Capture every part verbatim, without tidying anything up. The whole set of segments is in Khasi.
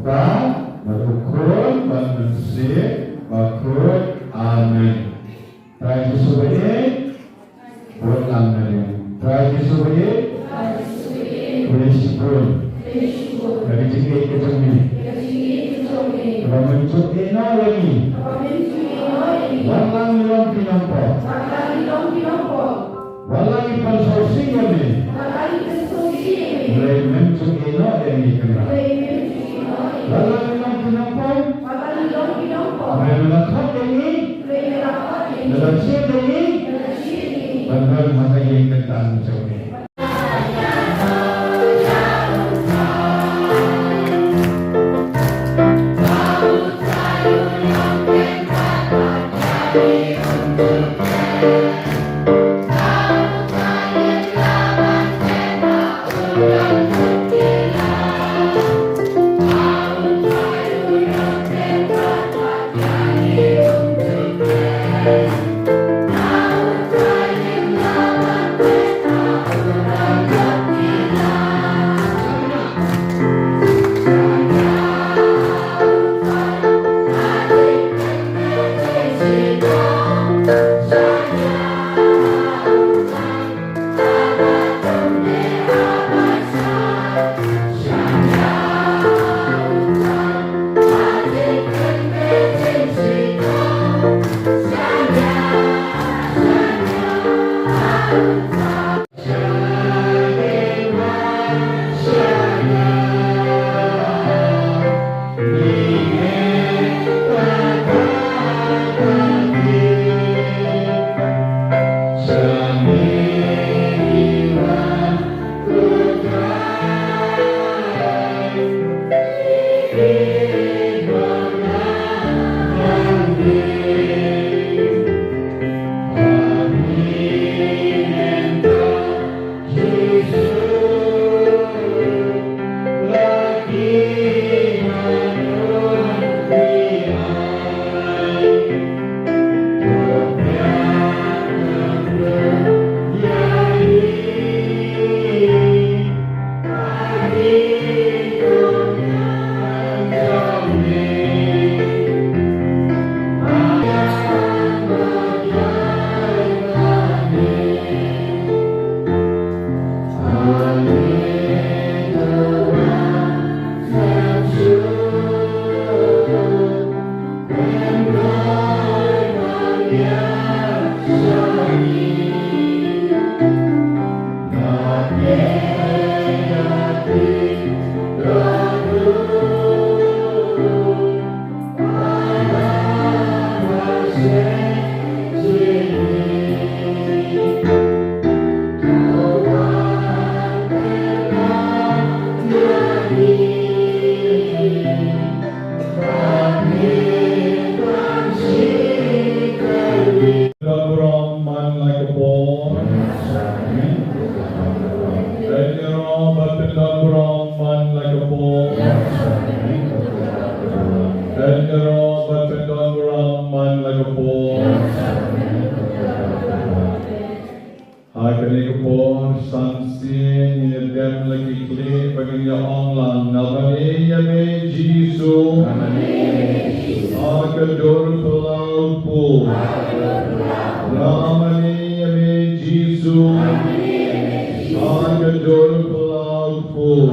Kpa, bad u Khun, bad u Mynsiem Bakhuid. Amen. Trai Jisu ba ïeit, bud lang na dien. Trai Jisu ba ïeit, khublei shibun. Na ka jingïeit ka jong me, kaba men ju ïehnoh ïa ngi. Wat la ngi long ki nongpop, wat la ngi pynshongshit ïa me, hynrei men ju ïehnoh ïa ngi, Kynrad. Wat la ngi long ki nongpop, hynrei men la khot ïa ngi, men la jied ïa ngi ban don ha ka ïing kyntang jong me. Don burom man la ka por. Dei ïa ro ba pyndan burom man la ka por. Dei ïa ro ba pyndan burom man la ka por. Ha kane ka por san sien ngin ïa dem la ki khlieh ba ngin ïa ong lang, Nga mane ïa me Jisu. Ha ka dur phyllaw kpur. Nga mane ïa me Jisu. Ha ka dur phyllaw kpur.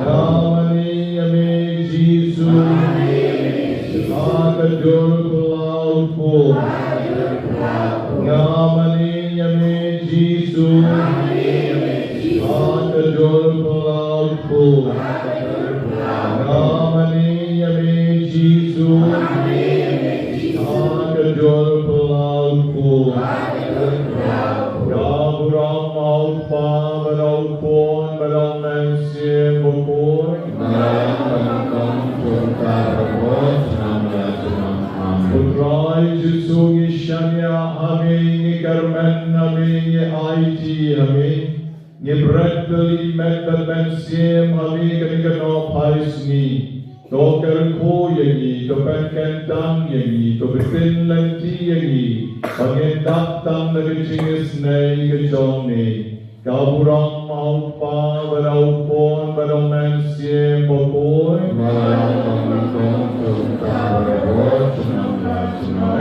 Nga mane ïa me Jisu. Ha ka dur phyllaw kpur. Nga mane ïa me Jisu. Ha ka dur phyllaw kpur. Nga mane ïa me Jisu. Ha ka dur phyllaw kpur. Ka burom ha u Kpa bad ha u Khun bad ha u Mynsiem Bakhuid. Amen. U Trai Jisu ngi shaniah ha me, ngi kyrmen ha me, ngi aiti ha me. Ngi bret tylli met bad mynsiem ha me kane ka nohphai sngi. To kyrkhu ïa ngi, to pynkyntang ïa ngi, to btin lynti ïa ngi ba ngin dap tang na ka jingisynei ka jong me. Ïa u burom ha u Kpa bad ha u Khun bad ha u Mynsiem Bakhuid.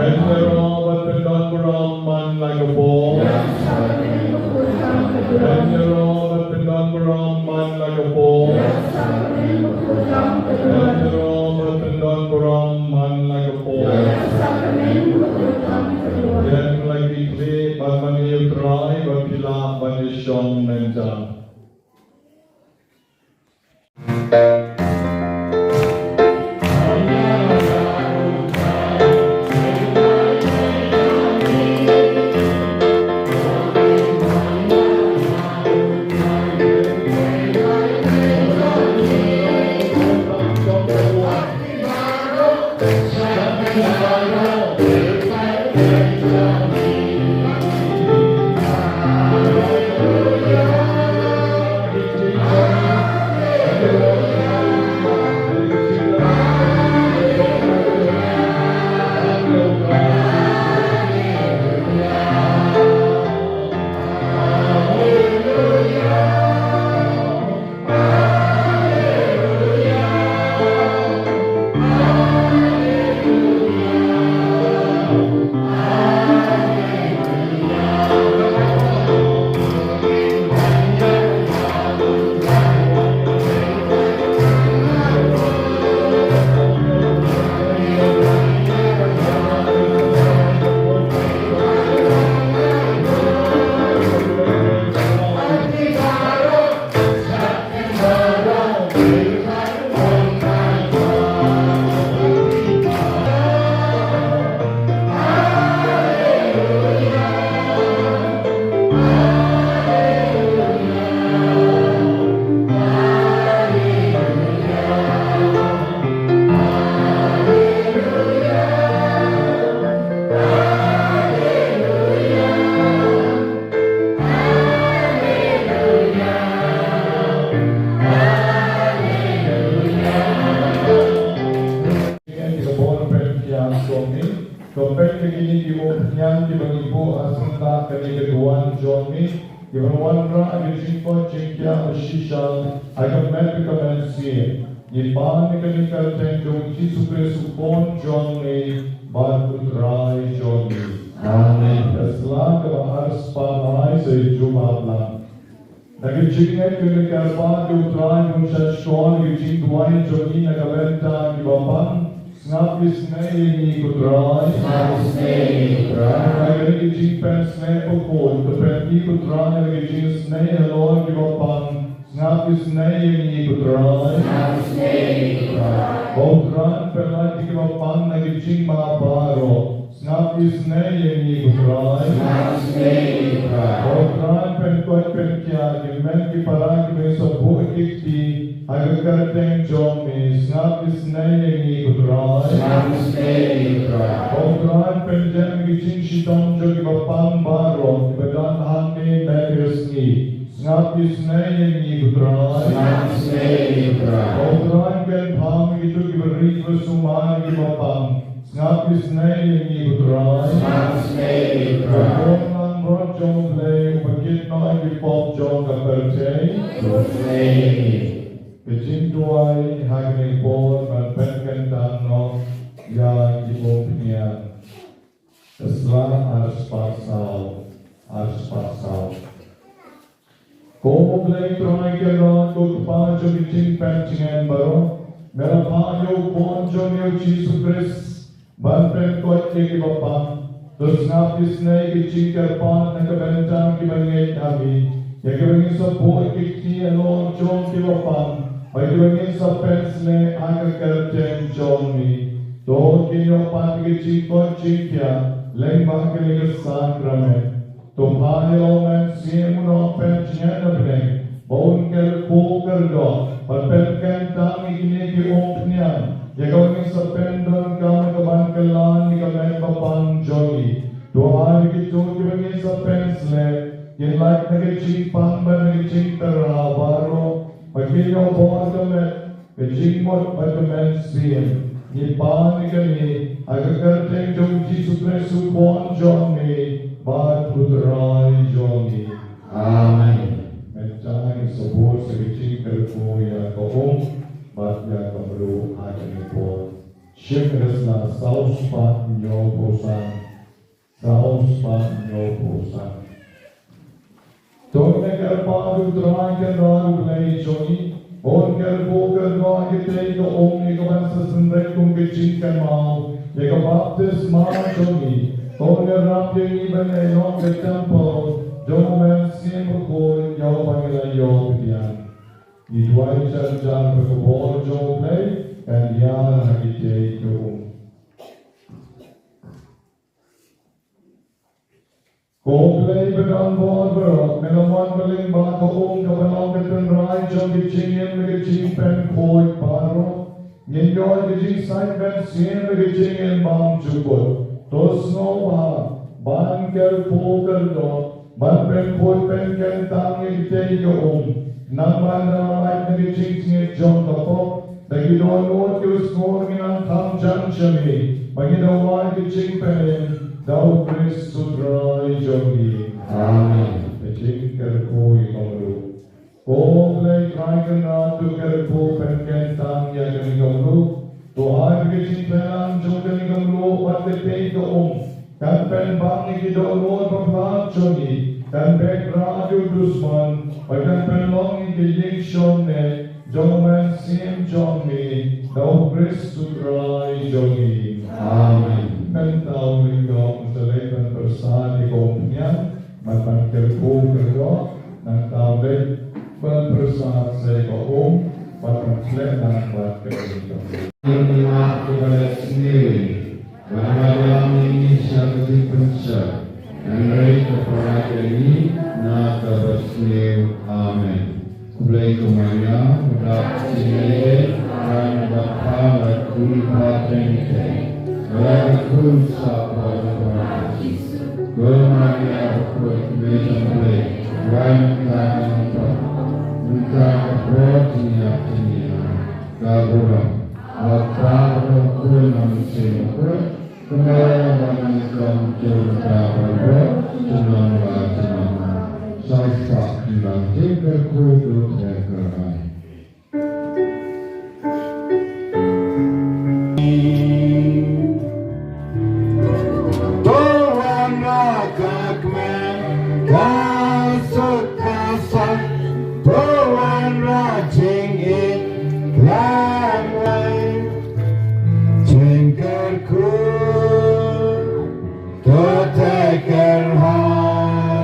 Yn ïaroh bad pyndon burom man la ka pop. Yn ïaroh bad pyndon burom man la ka pop. Yn ïaroh bad pyndon burom man la ka pop. Ïa la ki khlieh bad man ïa u Trai bad phi lah ban ïashong mynta. Ïa ka bor pynkiar jong ngi, to peit ïa kine ki umphniang kiba ngi buh ha syndah kane ka duwan jong ngi, kiba wanrah ïa ka jingkoit jingkhiah bashisha ha ka met ka mynsiem. Ngi pan ïa kane ka kyrteng jong u Jisu Khrist u Khun jong ngi bad u Trai jong ngi. Amen. Ka sla kaba arspah lai sa ïa jubab lang. Na ka jingngeit ka kyrpad ïa u Trai ban shahshkor ïa ka jingduwai jong ngi na ka bynta kiba pang. Sngap isynei ïa ngi ko Trai. Sngap isynei ïa ngi ko Trai. Na ka jingpynsngew bakhuid to pyni ko Trai ïa ka jingisynei halor kiba pang. Sngap isynei ïa ngi ko Trai. Sngap isynei ïa ngi ko Trai. Ba u Trai un pynlait ïa kiba pang na ka jingma baroh. Sngap isynei ïa ngi ko Trai. Sngap isynei ïa ngi ko Trai. Ba u Trai un pynkoit pynkiar ki met ki para kiba ngi sa buh ki kti ha ka kyrteng jong me. Sngap isynei ïa ngi ko Trai. Sngap isynei ïa ngi ko Trai. Ba u Trai un pynjem ki jingshitom jong kiba pang baroh kiba don hangne mynta ka sngi. Sngap isynei ïa ngi ko Trai. Sngap isynei ïa ngi ko Trai. Ba u Trai un kynpham ïa kito kiba rit kiba sumar kiba pang. Sngap isynei ïa ngi ko Trai. Sngap isynei ïa ngi ko Trai. Ka bor langbrot jong U Blei uba kit noh ïa ki pop jong ka pyrthei. Sngap isynei ïa ngi. Ka jingduwai ha kane ka por ban pynkyntang noh ïa ki umphniang. Ka sla arspah saw, arspah saw. Ko Blei Trai Kynrad, ko Kpa jong ki jingpyntngen baroh, me la phah ïa u Khun jong me U Jisu Khrist ban pynkoit ïa kiba pang. To sngap isynei ïa ki jingkyrpad na ka bynta kiba ngeit ha me, ïa kiba ngin sa buh ki kti halor jong kiba pang, bad kiba ngin sa pynshlei ha ka kyrteng jong me. To kin ïoh pat ïa ki jingkoit jingkhiah lyngba kane ka sakramen. To phah ïa la u Mynsiem u Nongpyntngen na bneng, ba un kyrkhu kyrdoh bad pynkyntang ïa kine ki umphniang, ïa kaba ngin sa pyndonkam ïa ka ban kylla ïa ka met ba pang jong ngi. To ai ba kito kiba ngin sa pynshlei kin lait na ka jingpang bad na ka jingtyrha baroh, ba kin ïoh bor ka met, ka jingmut bad ka mynsiem. Ngi pan ïa kane ha ka kyrteng jong U Jisu Khrist U Khun jong me bad U Trai jong ngi. Amen. Tang ïa sabor sa ka jingkyrkhu ïa ka um bad ïa ka mluh ha kane ka por. Shim ka sla saw spah hynñiew phew san. Saw spah hynñiew phew san. To ngin ïa kyrpad ïa U Trai Kynrad U Blei jong ngi, un kyrkhu kyrdoh ïa kitei ki um ïa ka ban sa synreit kum ka jingkynmaw ïa ka baptisma jong ngi. To ngin ïarap ïa ngi ban ïaroh ka templ jong U Mynsiem Bakhuid ïa uba ngi la ïoh pdiang. Ngi duwai jar jar ba ka bor jong U Blei kan ïar ha kitei ki um. Ko Blei ba don bor baroh, me la mon ba lyngba ka um ka ban long ka tynrai jong ka jingim bad ka jingpynkhuid baroh. Ngin ïoh ka jingsait mynsiem bad ka jingim bymjukut. To sngewbha ban kyrkhu kyrdoh, ban pynkhuid pynkyntang ïa kitei ki um. Namar da lait na ka jingjngit jong ka pop, da ki dohnud ki sngur ngin nang kham jan sha me, ba ngin da wai ka jingpynim da U Khrist U Trai jong ngi. Amen. Ka jingkyrkhu ïa ka mluh. Ko Blei Trai Kynrad, to kyrkhu pynkyntang ïa kane ka mluh. To ai ba ka jingpynlong jong kane ka mluh bad katei ka um kan pynbang ïa ki dohnud ba palat jong ngi, kan beh rah ïa u dusmon, bad kan pynlong ïa ki jingshong neh jong U Mynsiem jong me, da U Khrist U Trai jong ngi. Amen. Mynta u Blei u sa leit ban pyrsad ïa ka umphniang, bad ban kyrkhu kyrdoh. Nangta u Blei u ban pyrsad sa ïa ka um, bad ban khleh lang bad ka jingkyrkhu. Ïa ngi ma ki ba leh sniew ïa ngi, ban ïalam ïa ngi sha ka jingpynshai, hynrei to pynïaid ïa ngi na kaba sniew. Amen. Khublei ko Maria, u dap jingïeit, Trai u don bad pha, bad khublei pha ïa ngi te. Bad ïa ka khun sap ba don bad pha. Ko Maria bakhuid, Mei jong U Blei, duwai mynta ïa ngi ki paw, mynta ka por jingïap jong ngi. Ka burom bad Kpa bad Khun bad Mynsiem Bakhuid. Kumba ïa ba ngi kum jong ka ba bor junom la junom. Sa ïa ka khyndiat jingkyrkhu to theh kyrhai. To wanrah ka kmen ka suk ka san, to wanrah jingïeit khlem wai, jingkyrkhu to theh kyrhai,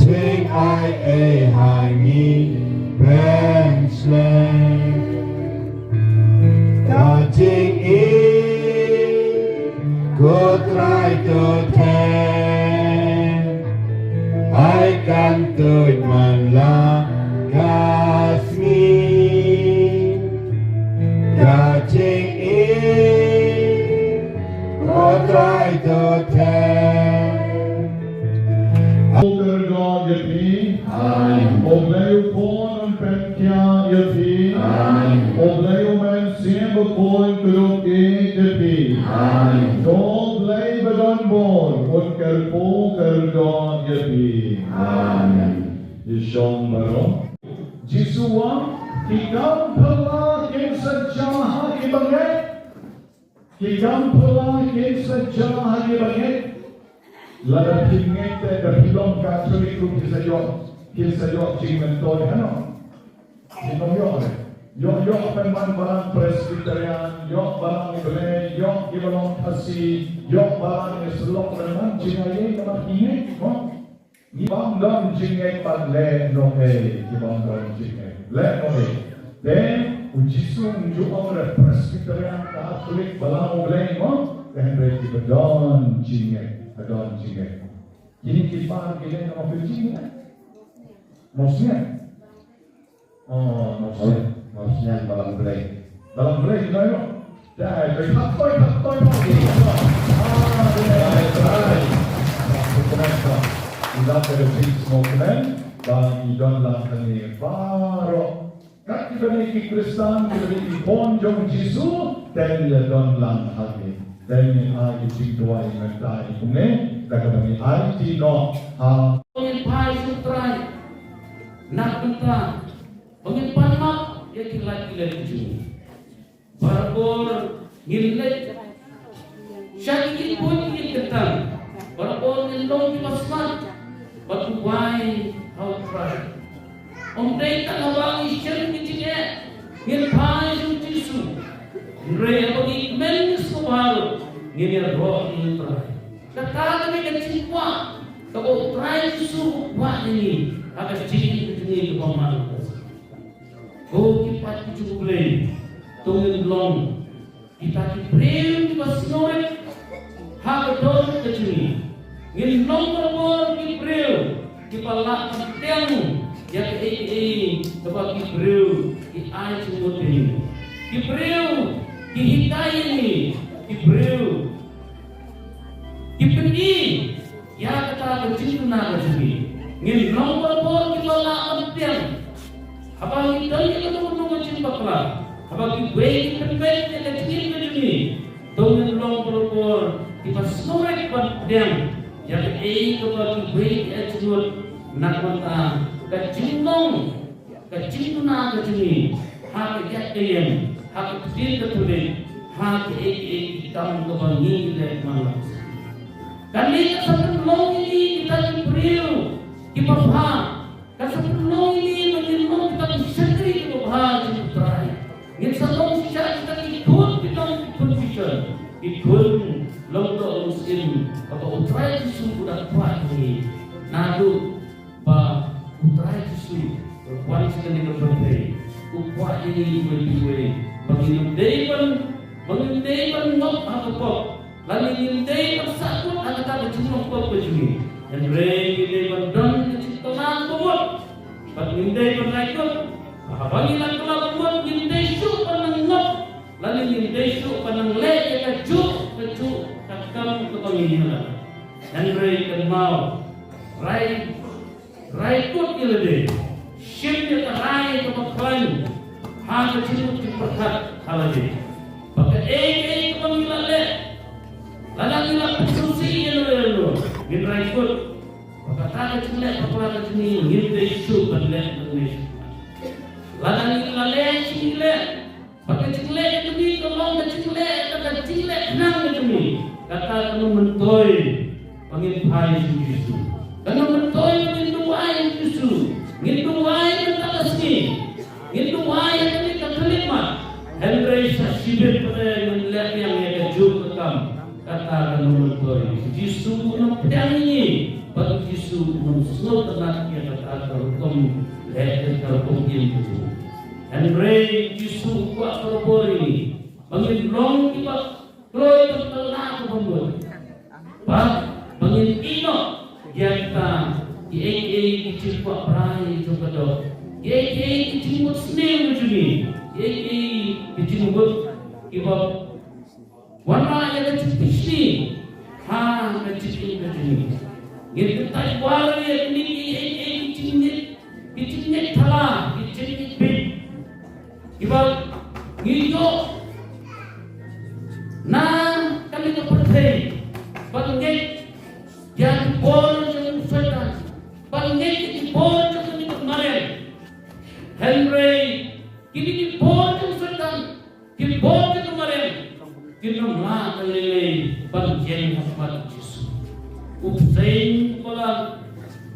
jingai ei ha ngi pynslem. Ka jingïeit ko Trai to theh, ai kan tuid man la ka sngi. Ka jingïeit ko Trai to theh. Kyrdoh ïa phi. Amen. U Blei u Khun un pynkhiah ïa phi. Amen. U Blei u Mynsiem Bakhuid un kyrkhu ïa phi. Amen. Ko Blei ba don bor un kyrkhu kyrdoh ïa phi. Amen. Ïa shong baroh. Jisu u ong, ki kam phylla kin sa jia ha ki bangeit. Ki kam phylla kin sa jia ha ki bangeit. Lada phi ngeit te da phi long Katholik ruh kin sa ïoh, kin sa ïoh jingmyntoi hano. Phi long ïoh re. Ïoh, ïoh pynban balang Presbyterian, ïoh balang U Blei, ïoh ki balang Khasi, ïoh balang ïa syllok pynban jingaiei namar ki ngeit mo. Ngi bym don jingngeit pat leh noh ei, ngi bym don jingngeit leh noh ei. Te u Jisu um ju ong re Presbyterian, Katholik, balang U Blei mo, te hynrei kiba don jingngeit, ba don jingngeit. Kine ki par ki leh noh ei jingngeit. Mosngiat. Oh, mawsngiat, mawsngiat balang Blei. Balang Blei, you know. Dai, dai, thap toi, thap toi, thap toi. Ah, dai, dai, dai. Ïa ka jingsngewkmen ba ngi don lang hangne baroh. Kat kiba dei ki Khristan, kiba dei ki khun jong u Jisu, te ngi ïa don lang hangne. Te ngi ai ki jingduwai mynta ïa kumne, da kaba ngi aiti noh ha. Ngin phai sha u Trai. Na ka bynta ba ngin pan map ïa ki lait ki lait ki jong ngi. Barabor ngin leit sha ki ïing ki kyrteng, barabor ngin long kiba smat bad duwai ha U Trai. Ym dei tang haba ngi shem ki jingeh ngin phai sha U Jisu, hynrei haba ngi kmen ngi sngewbha ruh ngin ïaroh ïa U Trai. Kata ka dei ka jingkwah kaba U Trai Jisu u kwah ïa ngi ha ka jingim ka jong ngi kaba man. Ko ki paid ki jong U Blei, to ngin long kita ki briew kiba sngewrit ha ka dohnud ka jong ngi. Ngin long barabor ki briew kiba lah ban pdiang ïa kaei kaei kaba ki briew ki ai jingmut ïa ngi. Ki briew ki hikai ïa ngi. Ki briew ki pyni ïa kata ka jingduna ka jong ngi. Ngin long barabor kiba lah ban pdiang. Haba ngi don ïa kano kano ka jingbakla, haba kiwei ki pynbeit ïa ka jingim ka jong ngi, to ngin long barabor kiba sngewrit ban pdiang ïa kaei kaba kiwei ki ai jingmut. Na ka bynta ka jinglong ka jingduna ka jong ngi ha ka ïaid ka ïeng, ha ka ktien Katholik, ha kaei kaei ki kam kaba ngi leh man la ka sngi. Kane ka sa pynlong ïa ngi kita ki briew kiba bha. Ka sa pynlong ïa ngi ba ngin long kita ki shakri kiba bha jong U Trai. Ngin sa long shisha kita ki khun, ki long ki khun bishar, ki khun lyngdoh lymsien kaba U Trai Jisu u da kwah ïa ngi. Naduh ba U Trai Jisu u wan sha kane ka pyrthei, u kwah ïa ngi iwei pa iwei ba ngin ym dei ban, ba ngin ym dei ban ngop ha ka pop, lane ngim dei ban sahkut ha kata ka jinglong pop ka jong ngi. Hynrei ngi dei ban don ka jingkylla kaba mut bad ngim dei ban rai kut. Haba ngi la kylla kaba mut ngim dei shuh ban nang ngop lane ngim dei shuh ban nang leh ïa kajuh kajuh ka kam kaba ngi ïoh. Hynrei kynmaw, rai rai kut ïa lade. Shim ïa ka rai kaba khlaiñ ha ka jingmut jingpyrkhat ha lade. Ba kaei kaei kaba ngi la leh, lada ngi la pynsngewsih ïa no ïa no, ngin rai kut ba kata ka jingleh bakla ka jong ngi ngim dei shuh ban leh nangne shuh. Lada ngi la leh shi ngi leh, ba ka jingleh ka jong ngi ka long ka jingleh, ka, ka jingleh khnang ka jong ngi, kata kan ym myntoi ba ngin phai sha U Jisu. Kan ym myntoi ba ngin duwai ïa U Jisu. Ngin duwai mynta ka sngi, ngin duwai ha kane ka khyllipmat. Hynrei sa shibit pat ngin leh biang ïa kajuh ka kam, kata kan ym myntoi. U Jisu un ym pdiang ïa ngi bad U Jisu un ym sngewtynnat ïa kata ka rukom leh, ïa ka rukom im ka jong ngi. Hynrei U Jisu u kwah barabor ïa ngi ba ngin long kiba kloi ban kylla kaba mut, bad ba ngin ïehnoh ïa kita kiei kiei ki jingkwah brai jong ka doh, kiei kiei ki jingmut sniew jong ngi, kiei kiei ki jingmut kiba wanrah ïa ka jingpynshlur ha ka jingim ka jong ngi. Ngin kyntait war ïa kine kiei kiei ki jingngeit, ki jingngeit thala, ki jingngeit bit, kiba ngi ïoh na kane ka pyrthei ban ngeit ïa ki bor jong u Soitan, ban ngeit ïa ki bor jong kane ka mariang. Hynrei kine ki bor jong u Soitan, ki bor jong ka mariang, kin ym lah lei lei ban ïeng ha khmat U Jisu. U bseiñ u la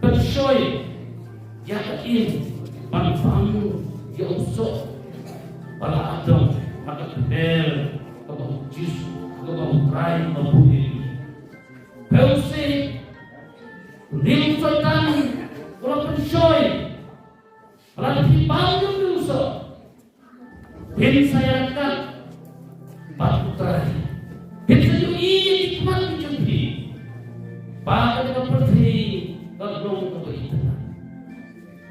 pynshoi ïa ka im ban pang ïa u soh ba la adong ha ka kper kaba U Jisu, kaba U Trai u la buh ïa ngi. Phi u sih, une u Soitan u la pynshoi ba lada phi bam ïa une u soh, phin sa ïaryngkat bad U Trai. Phin sa ïohi ïa ki khmat ki jong phi ba kane ka pyrthei ka long kaba itynnad.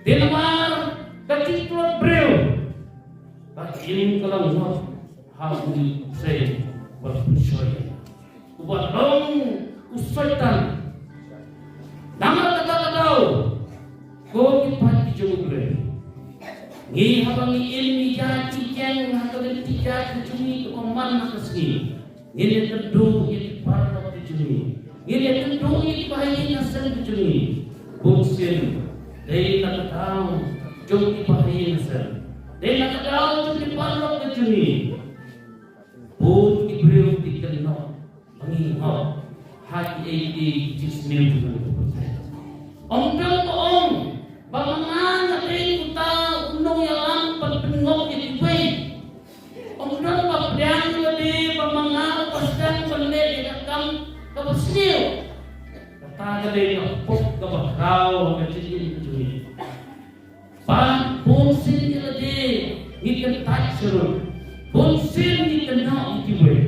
Te namar ka jingtlot briew, ka jingkyllang noh ha u bseiñ uba pynshoi, uba long u Soitan. Namar kata ka daw, ko ki paid ki jong U Blei, ngi haba ngi im ngi ïaid ngi ïeng ha ka lynti ïaid ka jong ngi kaba man ha ka sngi, ngin ïakynduh ïa ki paralok ki jong ngi, ngin ïakynduh ïa ki bahaïing hasem ki jong ngi. Bun sien dei na ka daw jong ki bahaïing sem. Dei na ka daw jong ki paralok ka jong ngi. Bun ki briew ki kynnoh ba ngi ngop ha kiei kiei ki jingsniew jong ngi. Ym don ba ong ba ma nga nga dei uta u nongïalam ban pynngop ïa kiwei. Ym don ba pdiang ïa lade ba ma nga uba sdang ban leh ïa ka kam kaba sniew. Kata ka dei ka pop kaba khraw ha ka jingim ka jong ngi. Ba bunsien ïa lade ngi kyntait shuh. Bunsien ngi kynnoh ïa kiwei.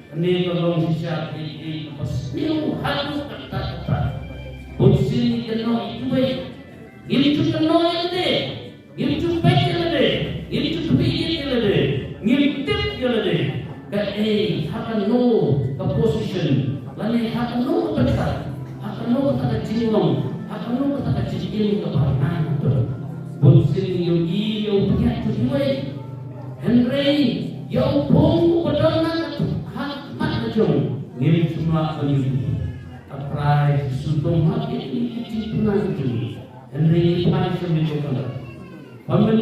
Kane ka long shisha kaei kaei kaba sniew haduh katta katta. Bunsien ngi kynnoh ïa kiwei. Ngim ju kynnoh ïa lade. Ngim ju peit ïa lade. Ngim ju khmih ïa lade. Ngim tip ïa lade. Kaei, ha kano ka position, lane ha kano ka bynta, ha kano kata ka jinglong, ha kano kata ka jingim kaba nang to. Bunsien ngi ïohi ïa u pynïaid jong kiwei. Hynrei ïa u phung uba don ha ka, ha khmat ka jong, ngim shym lah ban ïohi. Ka Trai Jisu to ma ki, ki, ki jingpynang jong ngi. Hynrei ngi phai sha me ko Kynrad. Ba men,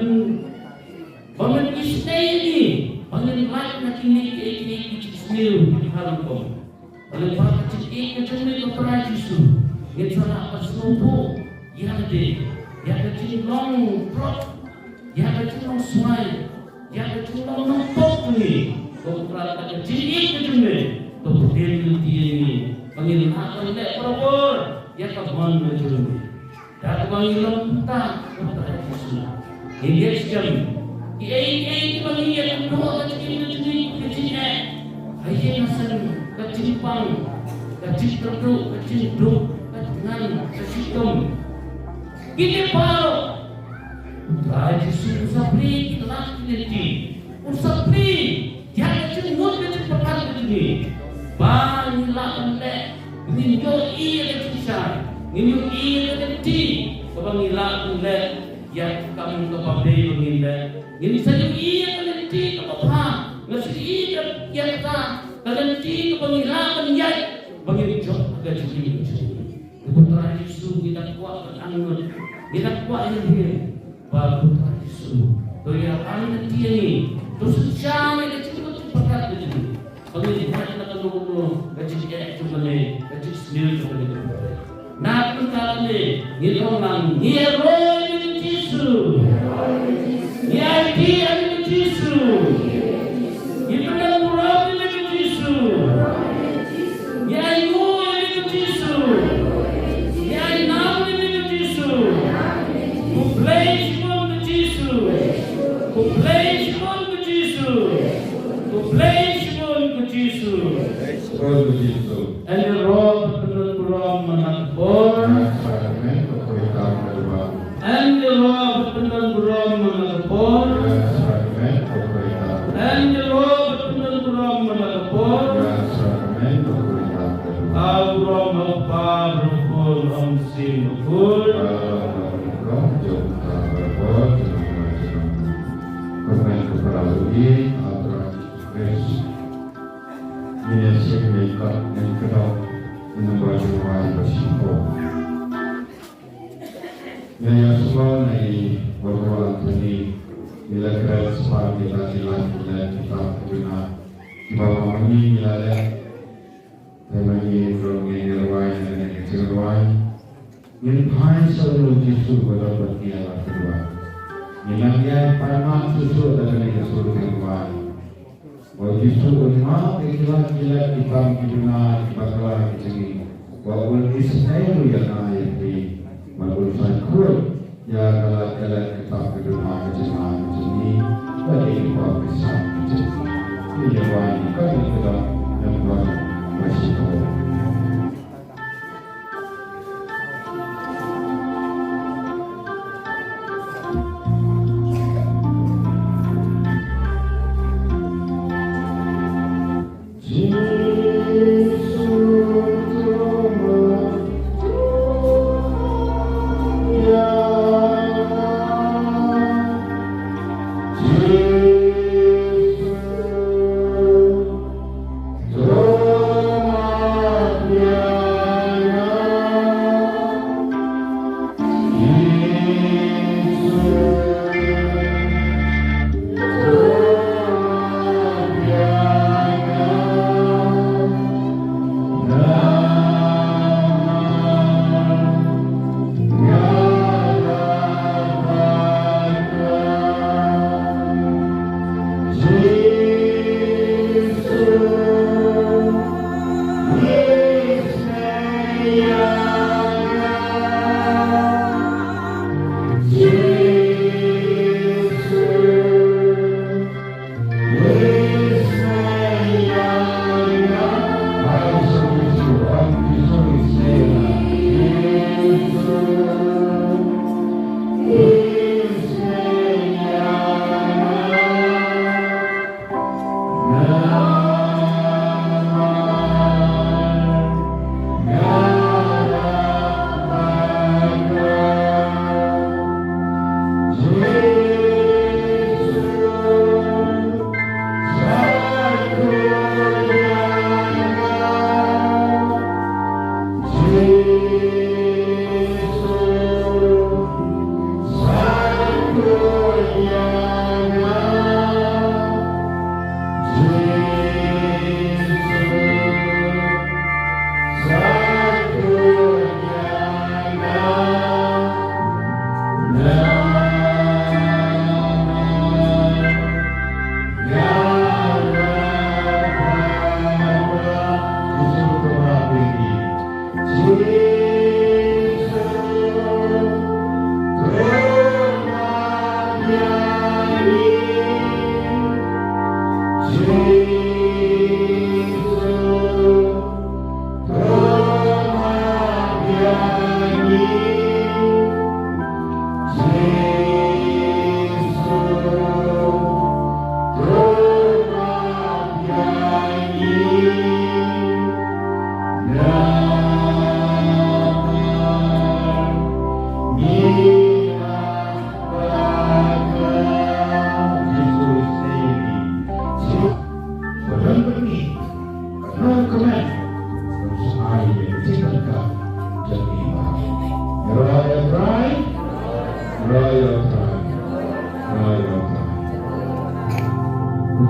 ba men isynei ïa ngi ba ngin lait na kine kiei kiei ki jingsniew ki ha rukom. Ba lyngba ka jingïeit ka jong me ko Trai Jisu, ngin sa lah ban sngewthuh ïa lade, ïa ka jinglong prot, ïa ka jinglong swai, ïa ka jinglong nongpop jong ngi. Ko Trai, ka jingïeit ka jong me to pynlong ïa ngi ba ngin lah ban leh barabor ïa ka mon ka jong me. Da kaba ngi long kumta, ko Trai Jisu, ngi ngeit skhem, kiei kiei kiba ngi ïakynduh ha ka jingim ka jong ngi, ka jingeh, ka ïing ka sem, ka jingpang, ka jingkyrduh, ka jingduk, ka thngan, ka jingdum, kine baroh, ko Trai Jisu, u sa plie ki lad ki lynti, u sa plie ïa ka jingmut ka jingpyrkhat ka jong ngi ba ngin lah ban leh, ngin ïohi ïa ka jingshai, ngin ïohi ïa ka lynti kaba ngin lah ban leh ïa ka kam kaba dei ba ngin leh. Ngin sa ïohi ïa ka lynti kaba bha, ngin sa ïohi ïa ka, ka lynti kaba ngin lah ban ïaid ba ngin jop ha ka jingim ka jong ngi. Ko Trai Jisu, ngi da kwah ban angnud, ngi da kwah ïa ngi ba ko Trai Jisu to ïa ang lynti ïa ngi, to synshar ïa ka jingmut jingpyrkhat ka jong ngi. Ba ngin wad na kano kano ka jingeh jong kane, ka jingsniew jong kane. Na ka bynta kane ngi ong lang, ngi ïaroh ïa me ko Jisu. Ngi aiti ïa me ko Jisu. Ngi pynlong burom ïa me ko Jisu. Ngi ainguh ïa me ko Jisu. Ngi ainam ïa me ko Jisu. Khublei shibun ko Jisu. Khublei shibun ko Jisu. Khublei shibun ko Jisu. Khublei shibun ko Jisu. Yn ïaroh bad pynlong burom man la ka por. Yn ïaroh bad pynlong burom man la ka por. Yn ïaroh bad pynlong burom man la ka por. Ka burom ha u Kpa bad u Khun bad u Mynsiem Bakhuid. Ngin ïa shim ïa ka, ngin kdew ïa ka jingrwai ba shipor. Ngi ïa sngewbha ïa i Baroh Anthony, ngi la kren shaphang kita ki lad ki lad kitab ki jong ngi kiba ma ngi ngi la leh. Te ma ngi ruh ngin ïa rwai na kane ka jingrwai. Ngin phai sha u Lord Jisu ba don bad ngi ïa la ka rwai. Ngin nang ïa phai ma shuh shuh da kane ka sur ka rwai. Ba u Jisu un map ïa ki lad ki lad ki kam ki duna ki bakla ki jong ngi. Ba un isynei ruh ïa nga ïa phi. Ba un sa khuid ïa ka lad ka lad ki kam ki duna ki jong nga ki jong ngi. Ba dei ki kam ki san ki jong ngi. Ngi ïa wan ka dei ka dang ïa wan ba shi ko.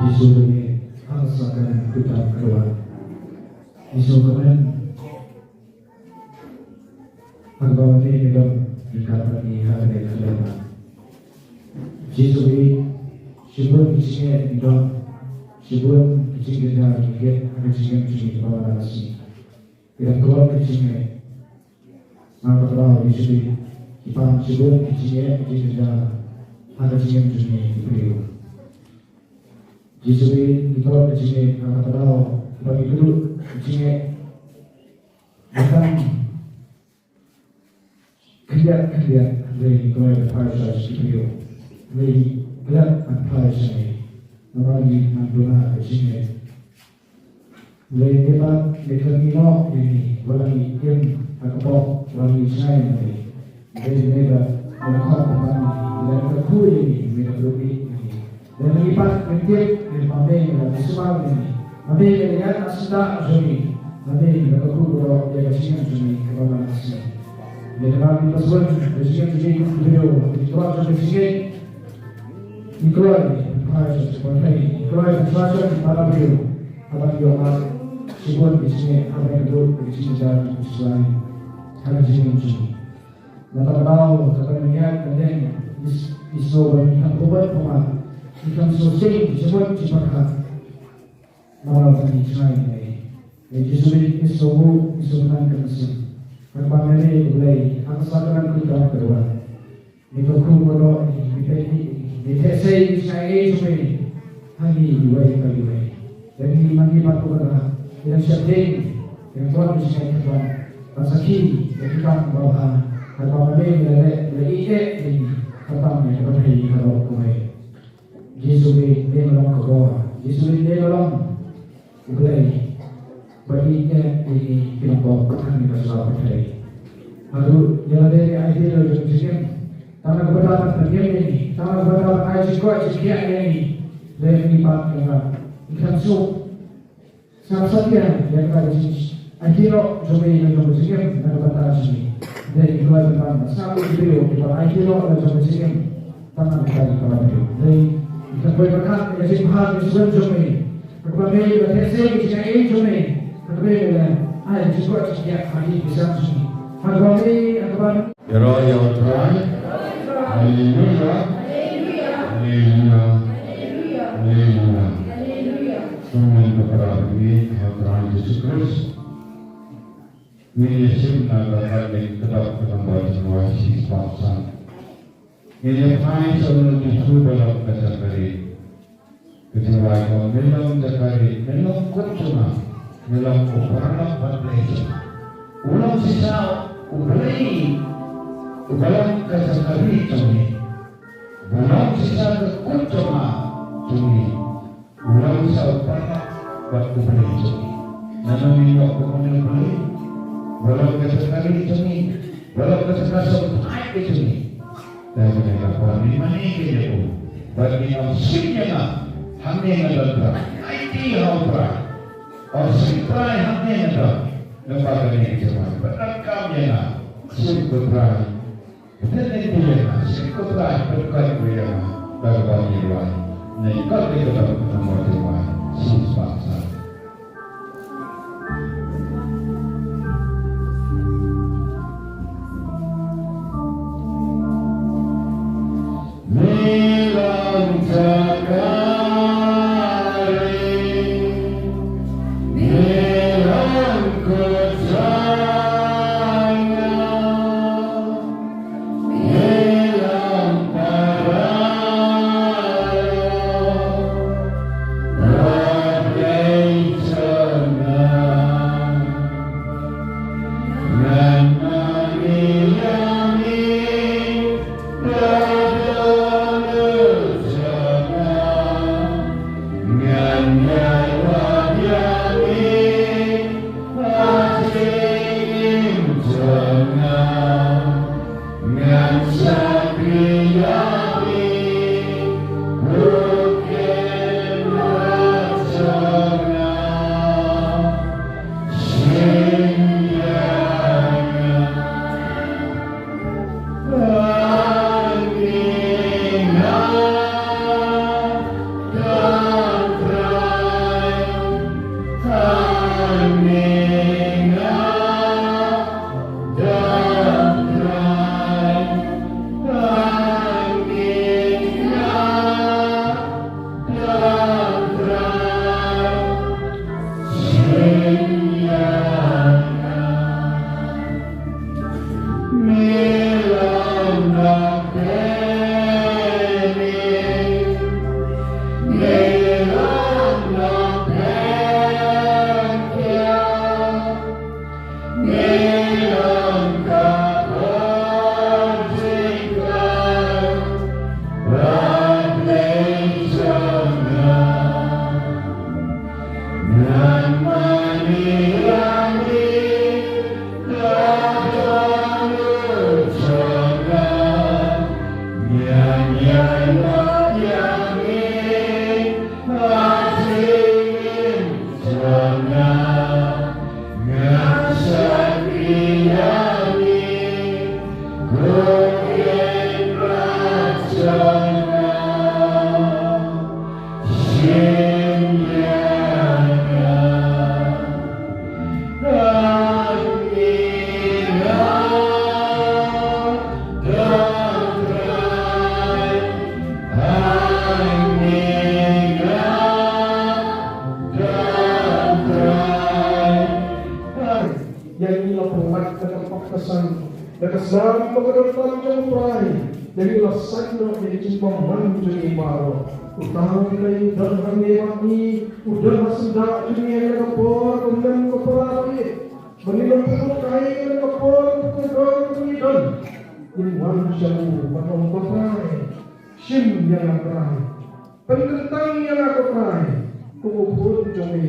Jisu ka mane ha ka sakram khuid tam ka dewar. Jisu ka mane ha kaba me me don ryngkat bad ngi ha kane ka khyllipmat. Jisu, shibun ki jingeh ngi don, shibun ki jingjynjar ngi leh ha ka jingim jong ngi kaba man la ka sngi. Ki dang tlot ki jingeh. Nga kyrpad ïa phi, ki pan shibun ki jingeh ki jingeh ha ka jingim jong ngi ki briew. Jisu, ki tlot ki jingeh, nga kyrpad ïa phi, ki kdup ki jingeh. Nga tang khyndiat khyndiat, hynrei ngi kloi ban phai sha ki briew. Hynrei ngi klet ban phai sha ngi. Namar ngi nang duna ka jingeh. Lei ne ba ne ka ngi noh ïa ngi, wat la ngi im ha ka pop, wat la ngi jngai ïa ngi. Lei ne ba ne ka khop ka ban ïa ngi, lei ne ka khu ïa ngi, ne ka ruh ïa ngi. Lei ne ngi pat ngi tip ne ba me ne la sumar ïa ngi. Ba me ne la ïaid na senda jong ngi. Ba me ne la ka khu baroh ïa ka jingim jong ngi kaba man la ka sngi. Lei ne ba ngi ba sngewthuh ka jingim jong ngi kum ki briew, ngi kwah jong ka jingim. Ngi kloi ban phai sha ki pyrthei, ngi kloi ban phai sha ki para briew, haba ngi ïoh lad shibun ki jingeh, haba ngi duh ki jingeh jar ki jingeh. Ha ka jingim jong ngi. Nangta ka daw kaba ngi ïaid ban ïeng, ngi sngew ba ngi khlem pyrbat pyrmat, ngi khlem sngew sing jingmut jingpyrkhat. Namar ba ngi jngai ïa ngi. Ïa Jisu ngi sngew, ngi sngew nang ka mynsiem. Haba ngi leh ïa U Blei ha ka sakram khuid tam ka dewar. Ngi kyrkhu baroh ïa ngi, ngi peit ïa ngi, ngi theh sei ïa ngi, ngi sngew ïa ngi. Ha ngi iwei pa iwei. Ïa ngi ma ngi pat kumta. Ngi dang sheptieng, ngi dang kwah ngi sngew kyrpang. Ban sakhi ïa ki kam kiba bha. Haba ma me ngi la leh, la ïeit ïa ngi. Kyrpang ïa ka pyrthei baroh kawei. Jisu ngi, me long ka bor. Jisu ngi, me long U Blei ba ïeit ïa ngi ki nongbah ha kane ka sla pyrthei. Haduh ïa lade ngi aiti la jong ka jingim. Tang na ka bynta ban pynim ïa ngi, tang na ka bynta ban ai jingkoit jingkhiah ïa ngi. Lei ngi pat ngi la, ngi khlem suk. Sngap satia ïa ka jing, aiti la jong me la jong ka jingim na ka bynta jong ngi. Lei ngi kloi ban sngap ïa ki briew kiba aiti la jong ka jingim. Tang na ka bynta jong ka jingim. Lei ngi khlem poi pyrkhat ïa ka jingbha ka jingim jong me. Haba me la theh sei ka jingaiei jong me, haba me la ai jingkoit jingkhiah ha ki bseiñ jong me. Haba me, haba me. Ïaroh ïa U Trai. Haleluya. Haleluya. Haleluya. Para bangeit ha u Trai Jisu Khrist. Ngin ïa shim na ka Katholik, ka dap ka nombor jingrwai shispah san. Ngin ïa phai sha u Jisu ba long ka jaka rit. Ka jingrwai ka ong, me long jaka rit, me long kup jong nga, me long u paralok bad Blei jong nga. U long shisha u Blei uba long ka jaka rit jong ngi. U long shisha ka kup jong nga, jong ngi. U long shisha u paralok bad u Blei jong ngi. Nangno ngin ïoh kumno u Blei? Ba long ka jaka rit jong ngi, ba long ka jaka sngewthuh ka jong ngi. Te mynne ka por ngin mane ïa u, bad ngin ong, shim ïa nga, hangne nga don Trai. Aiti ha u Trai. Ong, shim Trai, hangne nga don. Namar kane ka jingwan bad donkam ïa nga. Shim ko Trai. Pynleit ïa nga, shim ko Trai, pynkoit ïa nga da kaba ngi rwai. Ngi kot ïa ka dap ka mot ïa nga, shispah san. Ïa ngi la pynlait da ka pop ka san, da ka snam bad ka dohnud jong U Trai. Ïa ngi la sait noh ïa ka jingbymman jong ngi baroh. Uta U Blei u don hangne bad ngi, u don ha syndah jong ngi ha kane ka por, u mem ko para bangeit. Ba ngi long pynlong kai ha kane ka por, ko Trai ko ngi don. Ngin wan sha u bad ong, ko Trai, shim ïa nga Trai. Pynkyntang ïa nga ko Trai, kum u khun jong me,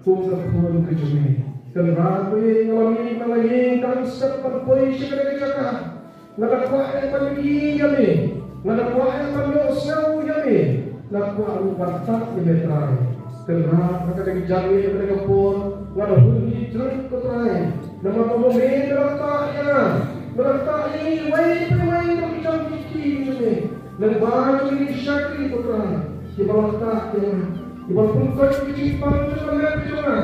kum ka khun ka jong me. Kynrad baieit, nga la mih na la ïing dang step ban poi sha kane ka jaka. Nga da kwah eh ban ïohi ïa me, nga da kwah eh ban ïohsngew ïa me, nga kwah ruh ban tah ïa me Trai. Kynrad ha kane ka janmiet, ha kane ka por, nga da hun hi jrut ko Trai. Namar ba me me la tah ïa nga, me la tah ïa ngi iwei pa iwei na ki jong ki kti ki jong me. Lyngba jong ngi ki shakri ko Trai, kiba la tah ïa nga, kiba la pynkoit ïa ka jingpang jong ka met ka jong nga,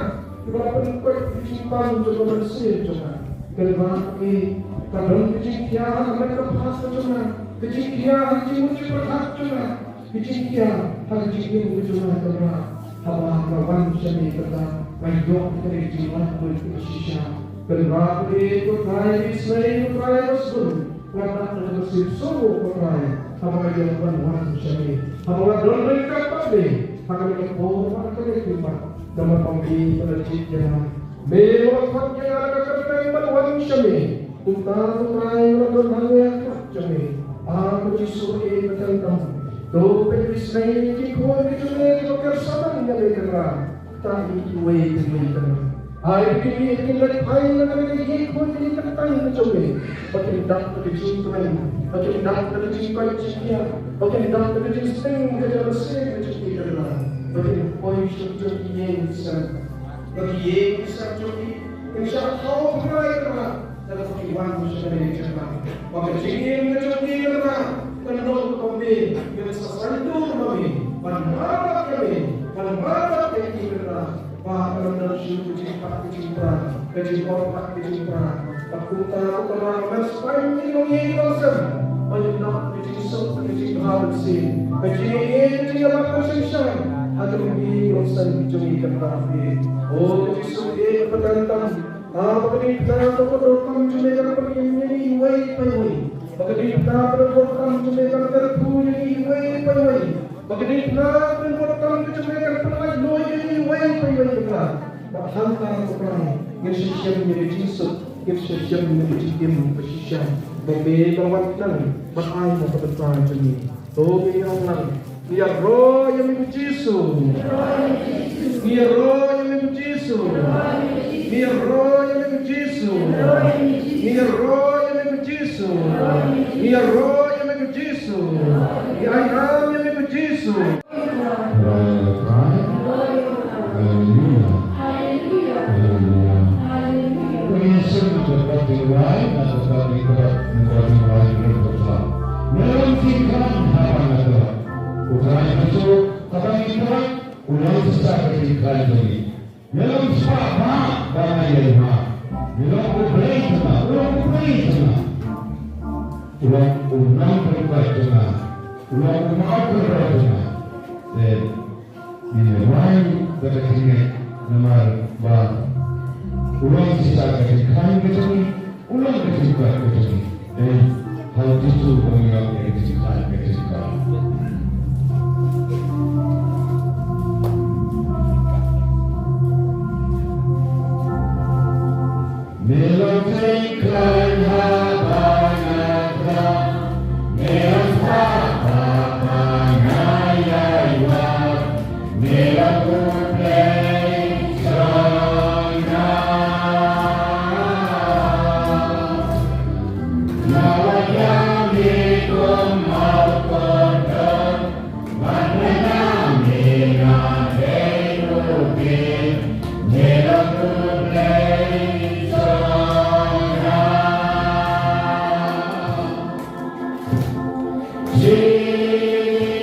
kiba la pynkoit ïa ka jingpang jong ka mynsiem jong nga. Kynrad eh, ka don ka jingkhia ha ka met ka phad ka jong nga, ka jingkhia ha ka jingmut jingpyrkhat jong nga, ka jingkhia ha ka jingim ka jong nga, Kynrad. Haba nga wan sha me kata, nga ïoh ïa kane ka jinglaitluid kaba shisha. Kynrad, ko Trai, isynei ko Trai ba sbun, nga dak na kaba sngewsuk ko Trai, haba nga ïoh ban wan sha me, haba nga don ryngkat bad me ha kane ka por bad ha kane ka khmat. Namar ba me la jied ïa nga, me la khot ïa nga na ka kyrteng ban wan sha me. Kumta ko Trai, nga la don hangne ha khmat jong me. A ko Jisu, e ba kyrteng, to pynbeit ïa ki khun ki jong me kiba kyrshan ïa me, Kynrad. Tang ïa kiwei pa iwei, Kynrad. Ai ba kin leit phai na ka ïing khun ka ïing kyrteng ka jong me, ba kin dap da ka jingkmen, ba kin dap da ka jingkoit jingkhiah, ba kin dap da ka jingsdang ka jingïaseng ka jong ki, Kynrad. Ba kin poi sha ki ïing ki sem, ba ki ïing ki sem jong ki kin shah thaw bha, Kynrad. Lada ki wan sha kane ka jaka, ba ka jingim ka jong ki, Kynrad, kan long kumba me, ngin sa saiñdur ma me, ban marwat ïa me, ban marwat ïa ki, Kynrad. Ba kan ym don shuh ka jingpait ka jingpra, ka jingpait ka jingpra. Ba kumta, Kynrad, ban saiñ ïa ki longïing longsem, ban ïoh ka jingsuk, ka jingbha mynsiem, ka jingïeit, ka jingïaman, ka jingsngewsih ha ki longïing longsem jong ki, Kynrad. O ka Jisu, e ba kyrteng, haba ka diengphna ka dohkam jong me kan pynïeng ïa ngi iwei pa iwei, ba ka diengphna ka dohkam jong me kan kyrkhu ïa ngi iwei pa iwei, ba ka diengphna ka dohkam jong me kan pynlait luid ïa ngi iwei pa iwei, Kynrad. Ba hangta ko Trai, ngin sa shem ïa ka jingsuk, ngin sa shem ïa ka jingim ba shisha, ba me la wan khnang ban ai ïa ka bynta jong ngi. To ngin ïa ong lang, ngi ïaroh ïa me ko Jisu. Ngi ïaroh ïa me ko Jisu. Ngi ïaroh ïa me ko Jisu. Ngi ïaroh ïa me ko Jisu. Ngi ïaroh ïa me ko Jisu. Ngi ainam ïa me ko Jisu. Hallelujah. Hallelujah. Hallelujah. Hallelujah. Hallelujah. Praise Him, the body right, and the body correct, and the body right, and the body right. Ngi long jingkhlaiñ haba nga khlaiñ. U Trai Jisu, haba ngi khlaiñ, u long sa ka jingkhlaiñ jong ngi. Ngi long spah ba, ba nga ïai ha. Ngi long u Blei jong nga, u long u Blei jong nga. U long u nongpynkoit jong nga. U long u mawkyrpad jong nga. Te ngin rai da ka jingngeit namar ba u long shisha ka jingkhlaiñ ka jong ngi. U long ka jingkoit ka jong ngi. Dei ha u Jisu ba ngi ïoh ïa ka jingkhlaiñ ka jingkoit. Me long jingkhlaiñ haba nga khlaiñ. Me long spah ba nga ïai wad. Me long u Blei jong nga. Nga wan ïa me kum u kordor, ban pynïaid me nga dei u Blei, me long u Blei jong nga. Jisu.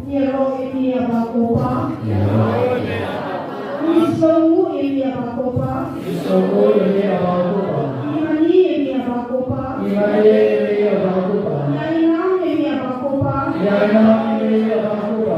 Ïaroh ïa me, Bakopa. Ngi sngewnguh ïa me, Bakopa. Ngi mane ïa me, Bakopa. Ngi ainam ïa me, Bakopa.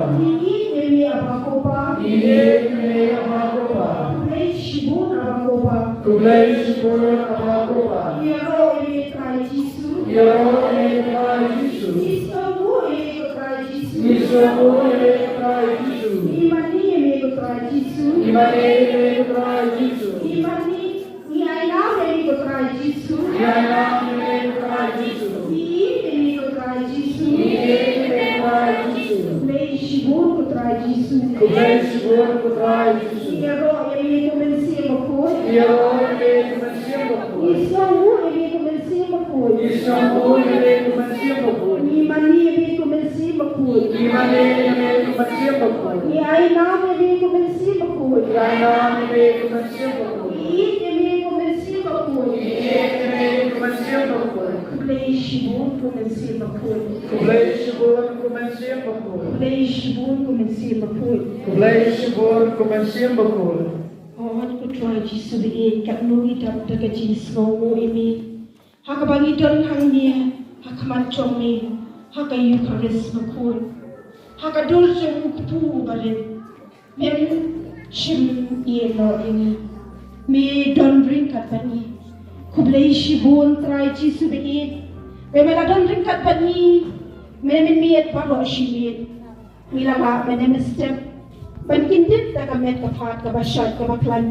Ngi ïeit ïa me, Bakopa. Khublei shibun, Bakopa. Khublei shibun, Bakopa. Ïaroh ïa me, Trai Jisu. Ïaroh ïa me, Trai Jisu. Ngi sngewnguh ïa me, Trai Jisu. Ngi sngewnguh ïa me, Trai Jisu. Ngi mane ïa me, Trai Jisu. Ngi mane ïa me, Trai Jisu. Ngi mane, ngi ainam ïa me, Trai Jisu. Ngi ainam ïa me, Trai Jisu. Ngi ïeit ïa me, Trai Jisu. Ngi ïeit ïa me, Trai Jisu. Khublei shibun, Trai Jisu. Khublei shibun, Trai Jisu. Ïaroh ïa me, Mynsiem Bakhuid. Ïaroh ïa me, Mynsiem Bakhuid. Ngi sngewnguh ïa me, Mynsiem Bakhuid. Ngi sngewnguh ïa me, Mynsiem Bakhuid. Ngi mane ïa me, Mynsiem Bakhuid. Ngi mane ïa me, Mynsiem Bakhuid. Ngi ainam ïa me, Mynsiem Bakhuid. Ngi ainam ïa me, Mynsiem Bakhuid. Ngi ïeit ïa me, Mynsiem Bakhuid. Ngi ïeit ïa me, Mynsiem Bakhuid. Khublei shibun, Mynsiem Bakhuid. Khublei shibun, Mynsiem Bakhuid. Khublei shibun, Mynsiem Bakhuid. Khublei shibun, Mynsiem Bakhuid. Ong ko Trai Jisu ba ïeit, katno ngi dap da ka jingsngewnguh ïa me. Ha kaba ngi don hangne, ha khmat jong me, ha ka Eukharist bakhuid, ha ka dur jong u kpu uba rit. Mem shym ïehnoh ïa ngi. Me don ryngkat bad ngi. Khublei shibun Trai Jisu ba ïeit. Ba me la don ryngkat bad ngi. Me mynmiet baroh shi miet. Ngi la lah mynne mynstep ban kyndit da ka met ka phad kaba shait kaba khlaiñ.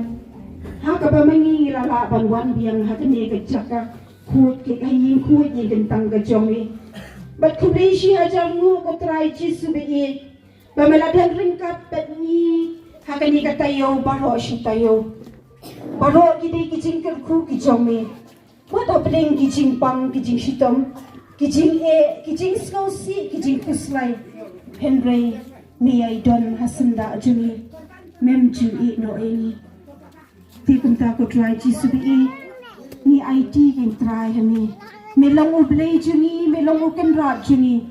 Ha kaba ma ngi ngi la lah ban wan biang ha kane ka jaka khuid, ka ïing khuid ïing kyntang ka jong me. Bad khublei shi hajar nguh ko Trai Jisu ba ïeit, ba me la don ryngkat bad ngi ha kane ka taïew baroh shi taïew. Baroh ki dei ki jingkyrkhu ki jong me. Wat hapdeng ki jingbam, ki jingshitom, ki jingeh, ki jingsngewsih, ki jingkhuslai. Hynrei me ïai don ha syndah jong ngi. Mem ju ïehnoh ïa ngi. Te kumta ko Trai Jisu ba ïeit, ngi aiti kein Trai ha me. Me long U Blei jong ngi, me long U Kynrad jong ngi.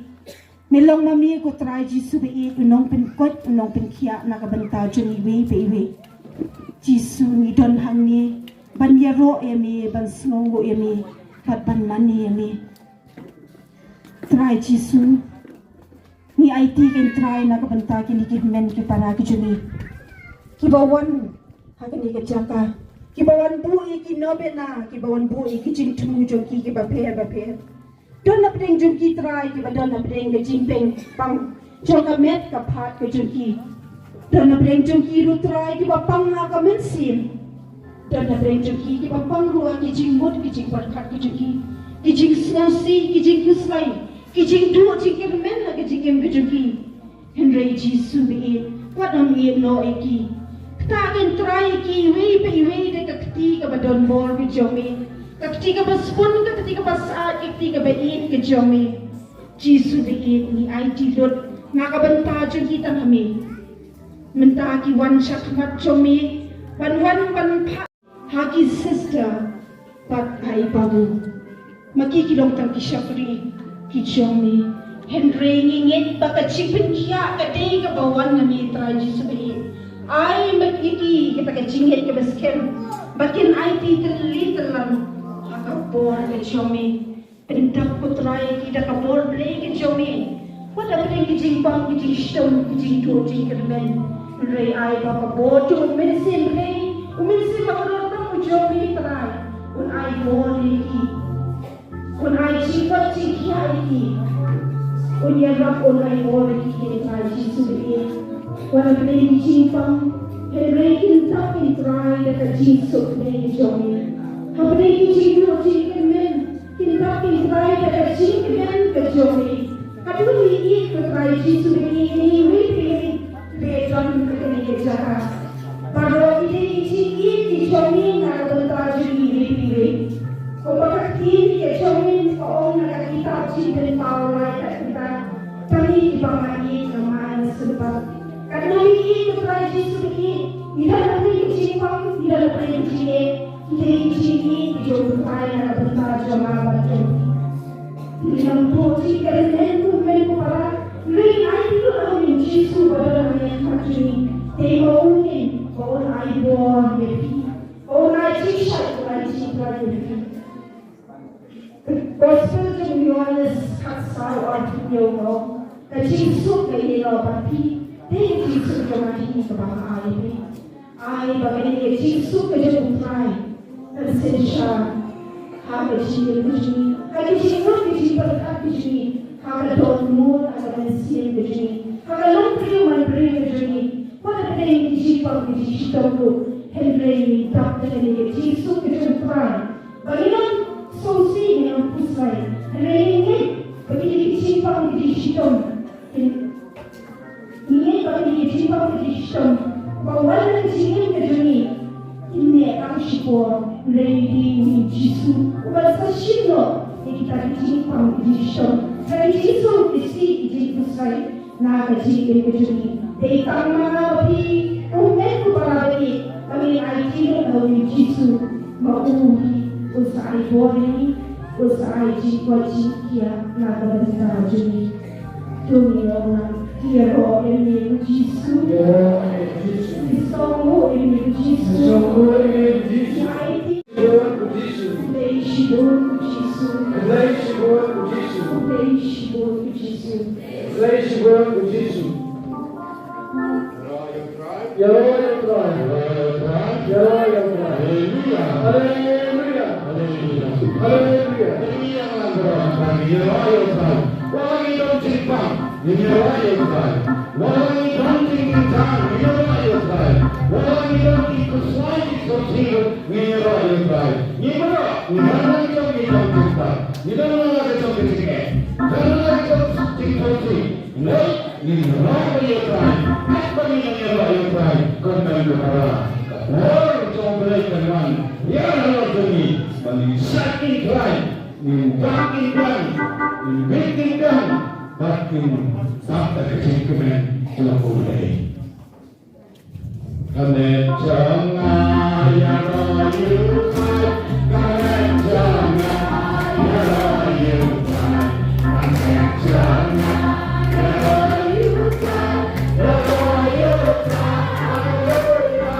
Me long ma me ko Trai Jisu ba ïeit, u nongpynkoit, u nongpynkhiah na ka bynta jong iwei pa iwei. Jisu, ngi don hangne ban ïaroh ïa me, ban sngewnguh ïa me, bad ban mane ïa me. Trai Jisu, ngi aiti kein Trai na ka bynta kine ki hynmen ki para ki jong ngi kiba wan ha kane ka jaka. Kiba wan buh ïa ki nobena, kiba wan buh ïa ki jingthmu jong ki kiba pher ba pher. Don na pdeng jong ki Trai kiba don na pdeng ka jingpang jong ka met ka phad ka jong ki. Don na pdeng jong ki ruh Trai kiba pang ha ka mynsiem. Don na pdeng jong ki kiba pang ruh ha ki jingmut ki jingpyrkhat ki jong ki. Ki jingsngewsih, ki jingkhuslai, ki jingduh jingkyrmen ha ka jingim ka jong ki. Hynrei Jisu ba ïeit, wat nym ïehnoh ïa ki. Ktah kin trai ïa ki iwei pa iwei da ka kti kaba don bor ka jong me. Ka kti kaba sbun, ka kti kaba sah, ka kti kaba ïeit ka jong me. Jisu ba ïeit, ngi aiti lut na ka bynta jong ki tang ha me. Mynta ki wan sha khmat jong me ban wan ban phah ha ki sister bad ha i babu. Ma ki ki long tang ki shakri ki jong me. Hynrei ngi ngeit ba ka jingpynkhiah ka dei kaba wan na me Trai Jisu ba ïeit. Ai ma ki ki kata ka jingngeit kaba skhem ba kin aiti tylli tyllan ha ka bor ka jong me. Pyndap ko Trai ki da ka bor Blei ka jong me. Wat la pdeng ki jingpang ki jingshitom ki jingduh jingkyrmen. Hynrei ai ba ka bor jong u Mynsiem Blei, u Mynsiem ba ka don tang u jong me Trai, un ai bor ïa ki. Un ai jingkot jingkhiah ïa ki. Un ïarap un ai bor ïa ki Trai Jisu ba ïeit. Wat la pdeng ki jingpang, hynrei kin tap kin trai da ka jingsuk Blei ka jong me. Ha pdeng ki jingduh jingkyrmen, kin tap kin trai da ka jingkmen ka jong me. Katno ngi ïeit ko Trai Jisu ba ngi ïeit iwei pa iwei. Ba don ha kane ka jaka. Baroh ki dei ki jingïeit ki jong ngi na ka bynta jong ngi iwei pa iwei. Kumba ka ktien ka jong ngi ka ong na ka kitab Jingpynpaw lai ka kitab. Tang ngi kiba nga ïeit nga mai nga sumpat. Katno ngi ïeit ko Trai Jisu ba ngi ïeit. Ngi don ha pdeng ka jingpang, ngi don ha pdeng ka jingïeit. Ki dei ki jingïeit ki jong u Trai na ka bynta jong nga bad jong phi. Ngi nang buh jingkyrmen kumne ko para, hynrei ngi aiti lut ha u Jisu ba don hangne ha khmat jong ngi. Te ma u ngin, ba un ai bor ïa phi. Ba un ai jingshai, ba un ai jingkyrmen ïa phi. Ka Gospel jong u Ïohannes khatsaw arphew hynñiew ka ong, ka jingsuk ka ïehnoh bad phi, dei ka jingsuk jong nga hi kaba nga ai ïa phi. Ai ba kane ka jingsuk ka jong u Trai kan synshar ha ka jingim ka jong ngi, ha ka jingmut ka jingpyrkhat ka jong ngi, ha ka dohnud ha ka mynsiem ka jong ngi, ha ka longbriew manbriew ka jong ngi. Wat la pdeng ki jingpang ki jingshitom ruh, hynrei ngi dap da kane ka jingsuk ka jong u Trai. Ba ngi long sngewsih, ngi long khuslai, hynrei ngi ngeit ba kine ki jingpang ki jingshitom, ngi ngeit ba kine ki jingpang ki jingshitom ba wan na ka jingim ka jong ngi, kin neh tang shipor, hynrei ngi dei u Jisu uban sa shim noh ïa kita ki jingpang ki jingshitom, na ki jingsngewsih ki jingkhuslai. Na ka jingim ka jong ngi. Dei tang ma nga bad phi, kumne ko para bangeit, ba ngin aiti lut ha u Jisu, ma u hi un sa ai bor ïa ngi, un sa ai jingkoit jingkhiah na ka bynta jong ngi. To ngin ong lang, ïaroh ïa me ko Jisu. Ïaroh ïa me ko Jisu. Ngi sngewbha ïa me ko Jisu. Ngi sngewbha ïa me ko Jisu. Ngi aiti Khublei shibun ko Jisu. Khublei shibun ko Jisu. Khublei shibun ko Jisu. Khublei shibun ko Jisu. Ïaroh ïa u Trai. Ïaroh ïa u Trai. Ïaroh ïa u Trai. Haleluya. Haleluya. Haleluya. Haleluya. Ïaroh ïa u Trai. Wat la ngi don jingpang, ngin ïaroh ïa u Trai. Wat la ngi don jingkitkhlieh, ngin ïaroh ïa u Trai. Wat la ngi don jingkhuslai, jingkhuslai, ngin ïaroh ïa u Trai. Ngi baroh, ngi don la ka jong ka jingkitkhlieh, ngi don la ka jong ka jingeh, ngi don la ka jong ka jingkhuslai. Hynrei ngin ïaroh ïa u Trai. Katba ngin ïaroh ïa u Trai, kumne ka para, ka bor jong u Blei kan wan ïa la ka jong ngi, ba ngin shait kitkhlieh. Ngin dap, ngin biang, ngin biang, ngin biang, bad ngin dap da ka jingkmen jong U Blei. Ka met jong nga ïaroh ïa u Trai, ka met jong nga ïaroh ïa u Trai, ka met jong nga ïaroh ïa u Trai, ïaroh ïa u Trai, haleluya.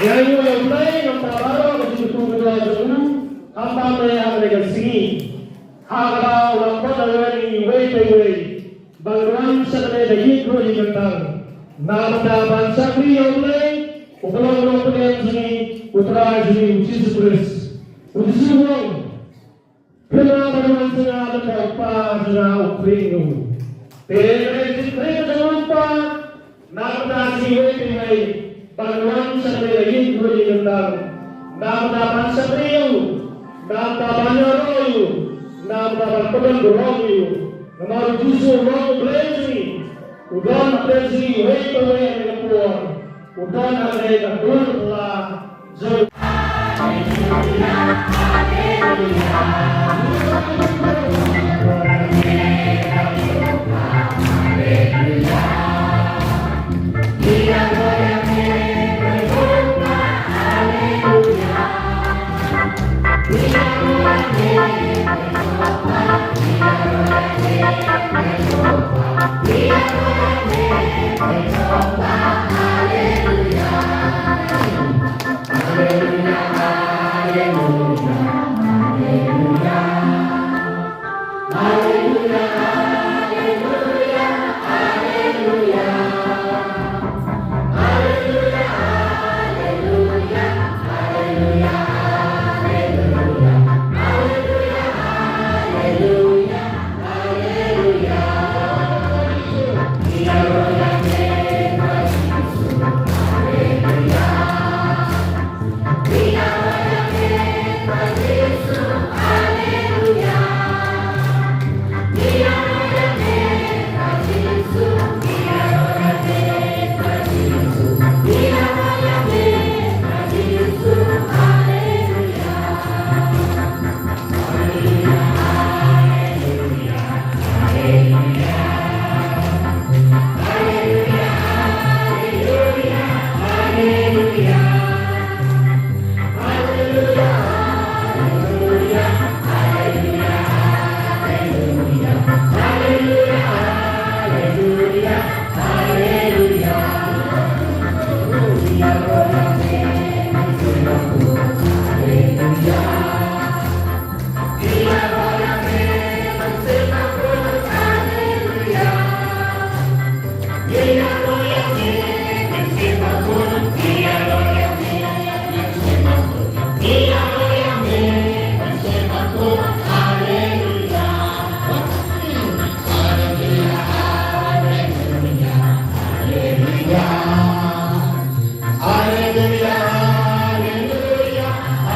Ïa u ïa u Blei, namar baroh ka jingkyrkhu ka jong u, khamtam ïa kane ka sngi. Ha kaba u la khot ïa ngi iwei pa iwei ban wan sha kane ka ïing khuid ïing kyntang. Namar ban shakri ïa u Blei, u ba long u nongpynim jong ngi, u Trai jong ngi u Jisu Khrist. U Jisu u ong, phi lah ban wan sha nga lada u Kpa jong nga u khring ïa u. Te ka dei ka jingkhring jong u Kpa, namar shi iwei pa iwei ban wan sha kane ka ïing khuid ïing kyntang, namar ban shakri ïa u, namar ban ïaroh ïa u, namar ban pyndonkam ïa u. Namar u Jisu u long u Blei jong ngi, u don hapdeng jong ngi iwei pa iwei ha kane ka por, u don ha kane ka dur pla. Hallelujah, hallelujah, hallelujah, hallelujah,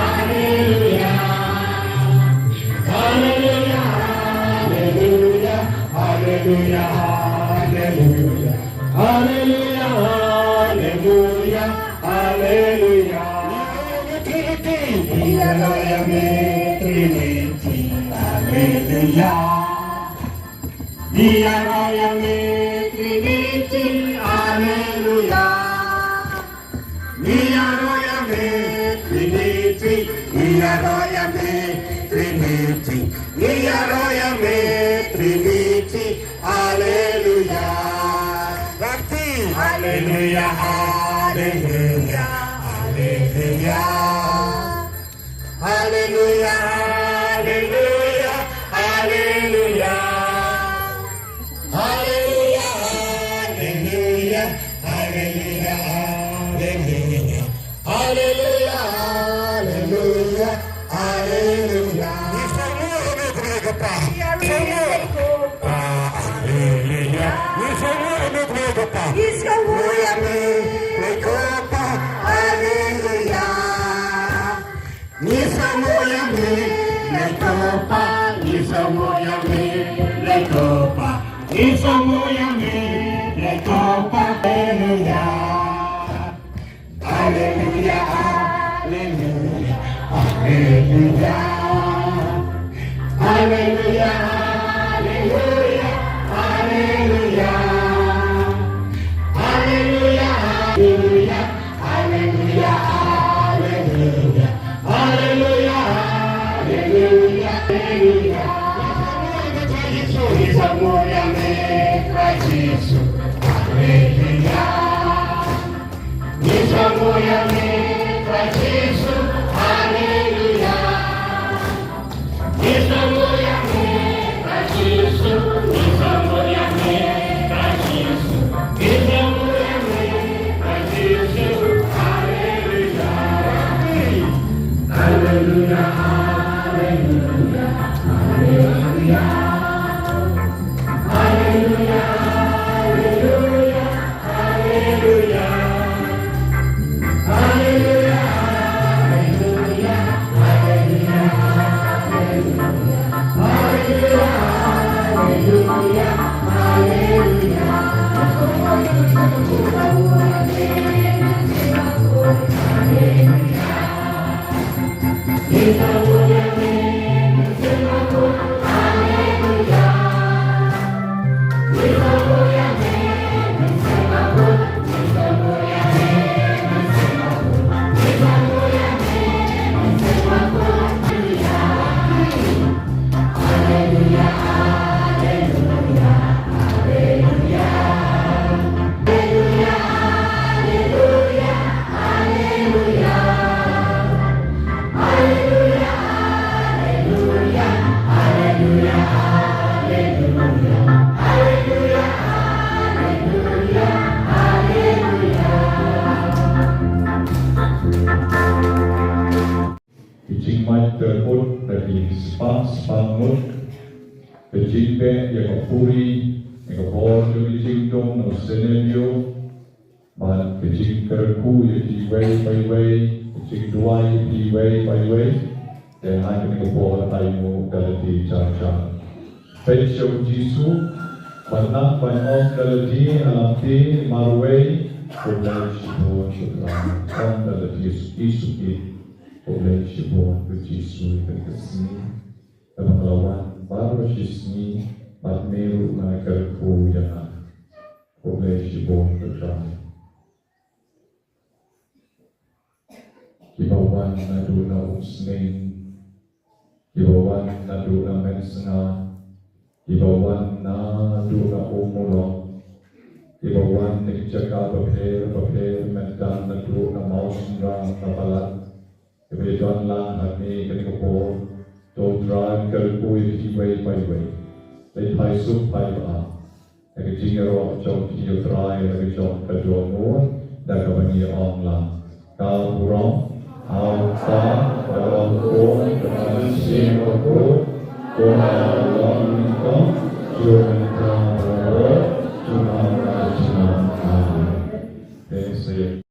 hallelujah, hallelujah, hallelujah, hallelujah. Trinity, Trinity, Trinity, hallelujah. Ïaroh ïa me Trinity, hallelujah. Ïaroh ïa me Trinity, ïaroh ïa me Trinity, ïaroh ïa me Trinity, hallelujah. Hallelujah, hallelujah, hallelujah. Hallelujah, hallelujah, hallelujah. Hallelujah, hallelujah, hallelujah, hallelujah. Hallelujah, hallelujah, hallelujah. Ngi sngewbha ïa me ko Pa. Hallelujah. Ngi sngewbha ïa me ko Pa. Hallelujah. Ngi sngewbha ïa me ko Pa, ngi sngewbha ïa me ko Pa, ngi sngewbha ïa me ko Pa. Hallelujah. Hallelujah, hallelujah, hallelujah. Hallelujah, hallelujah, hallelujah. Hallelujah, hallelujah. Hallelujah, hallelujah, hallelujah, hallelujah. Ngi sngewbha ïa me Trai Jisu. Hallelujah. Ngi sngewbha ïa me Ki jingmait kyrkhu da ki spah spah ngut. Ka jingbeh ïa ka puri, ïa ka bor jong ki jingdum na u Synod, bad ka jingkyrkhu ïa kiwei pa iwei, ka jingduwai ïa kiwei pa iwei. Te ha kane ka por ai nguh da lade jar jar. Peit sha u Jisu, ban nang ban ong da lade ha lade marwei, khublei shibun ko Trai. Ong da lade suki suki, khublei shibun ko Jisu ïa kane ka sngi. Kaba nga la wan baroh shi sngi bad me ruh me la kyrkhu ïa nga. Khublei shibun ko Trai. Kiba wan naduh na umsning, kiba wan naduh na mynsnga, kiba wan naduh na ummulong, kiba wan na ki jaka bapher bapher, mynta naduh na mawshynrang na palat, kiba ïadon lang hangne kane ka por, to Trai kyrkhu ïa kiwei pa iwei. Leit phai suk phai bha. Da ka jingïaroh jong phi ko Trai, da ka jong ka jong u, da kaba ngi ong lang. Ka burom ha u Kpa, bad ha u Khun, bad ha u Mynsiem Bakhuid, kumba long nyngkong, shu mynta bad baroh, junom la junom. Amen. Thanks, yeah.